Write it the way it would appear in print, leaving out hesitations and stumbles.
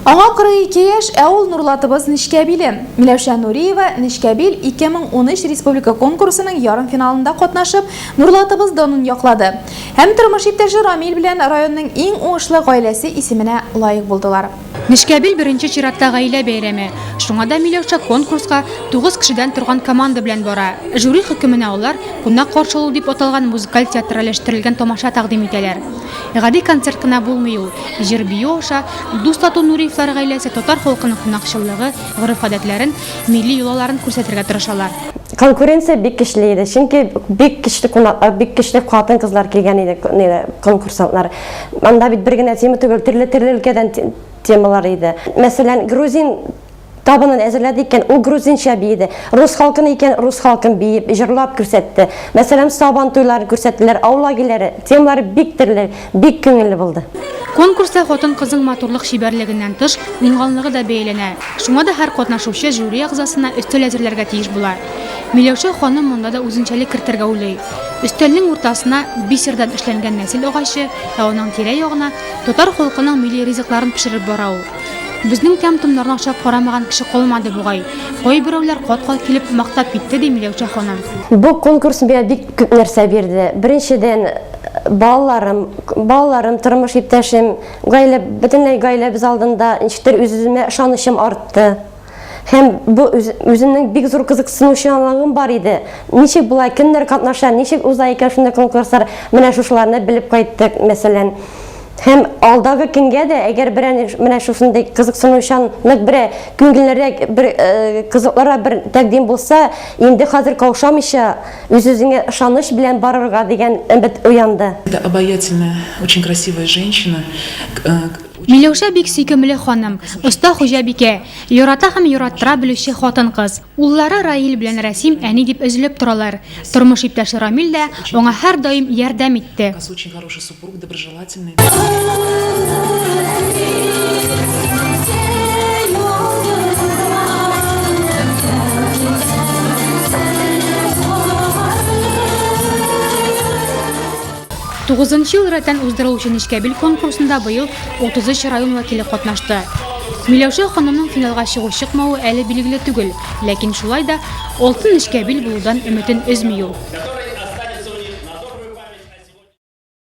Аңа 42 яшь, ә ул Нурлатыбыз Нечкәбиле. Миләүшә Нуриева Нечкәбил 2013 республика конкурсының ярымфиналында катнашып, Нурлатыбыз данын яклады. Һәм тормыш иптәше Рамил белән районның иң уңышлы гаиләсе исеменә лаек булдылар. Нечкәбил беренче чиратта гаилә бәйрәме. Шуңа да Миләүшә конкурска тугыз кешедән торган команда белән бара. Жюри хөкеменә алар Кунак каршы алу дип аталган музыкаль театральләштерелгән тамаша тәкъдим итәләр. Гади концерт кына булмый ул. Җыр-бию аша дус-тату Нуриевлар гаиләсе татар халкының кунакчыллыгы, гореф-гадәтләрен, милли йолаларын күрсәтергә тырышалар. Конкуренция бик көчле иде, чөнки бик көчле кунаклар, бик көчле хатын-кызлар килгән иде, конкурсантлар. Анда бит бер генә тема түгел, төрле-төрле өлкәдән темалар иде. Мәсәлән, грузин табынын әзерләде икән, ул грузинча биеде. Рус халкын икән, рус халкын биеп, җырлап күрсәтте. Мәсәлән, сабан туйларын күрсәттеләр, авыл лагерьләре. Темалары бик төрле, бик күңелле булды. Конкурста хатын-кызның матурлык-чибәрлегеннән тыш, уңганлыгы да бәяләнә. Шуңа да һәр катнашучы жюри әгъзасына өстәл әзерләргә тиеш була. Миләүшә ханым монда да үзенчәлек кертергә уйлый. Өстәлнең уртасына бисердан эшләнгән нәсел агачы, ә аның тирә-ягына татар халкының милли ризыкларын пешереп бара ул. Безнең тәм-томнарны ашап карамаган кеше калмады бугай. Кайберәүләр кат-кат килеп мактап китте, ди Миләүшә ханым. Бу конкурс миңа бик күп нәрсә бирде. Беренчедән, балаларым, балаларым, тормыш иптәшем, гаилә, бөтенләй гаиләбез алдында ничектер үз-үземә ышанычым артты. Һәм бу үз, үземнең бик зур кызыксынучанлыгым бар иде. Ничек була, кемнәр катнаша, ничек уза икән шундый конкурслар, менә шушыларны белеп кайттык, мәсәлән. Һәм алдагы көнгә дә, әгәр берәр менә шушындый кызыксынучанлык берәр күңеллерәк, бер э, кызыклырак бер тәкъдим булса, инде хәзер каушамыйча, үз-үзеңә ышаныч белән барырга дигән өмет уянды. Это обаятельная, очень красивая женщина. Э, Миләүшә бик сөйкемле ханым, оста хуҗабикә, ярата һәм яраттыра белүче хатын-кыз. Уллары Раил белән Рәсим әни дип өзелеп торалар. Тормыш иптәше Рамил дә аңа һәрдаим ярдәм итте. Тугызынчы ел рәттән уздырылучы Нечкәбил конкурсында быел 33 район вәкиле катнашты. Миләүшә ханымның финалга чыгу-чыкмавы әле билгеле түгел, ләкин шулай да алтын Нечкәбил булудан өметен өзми ул.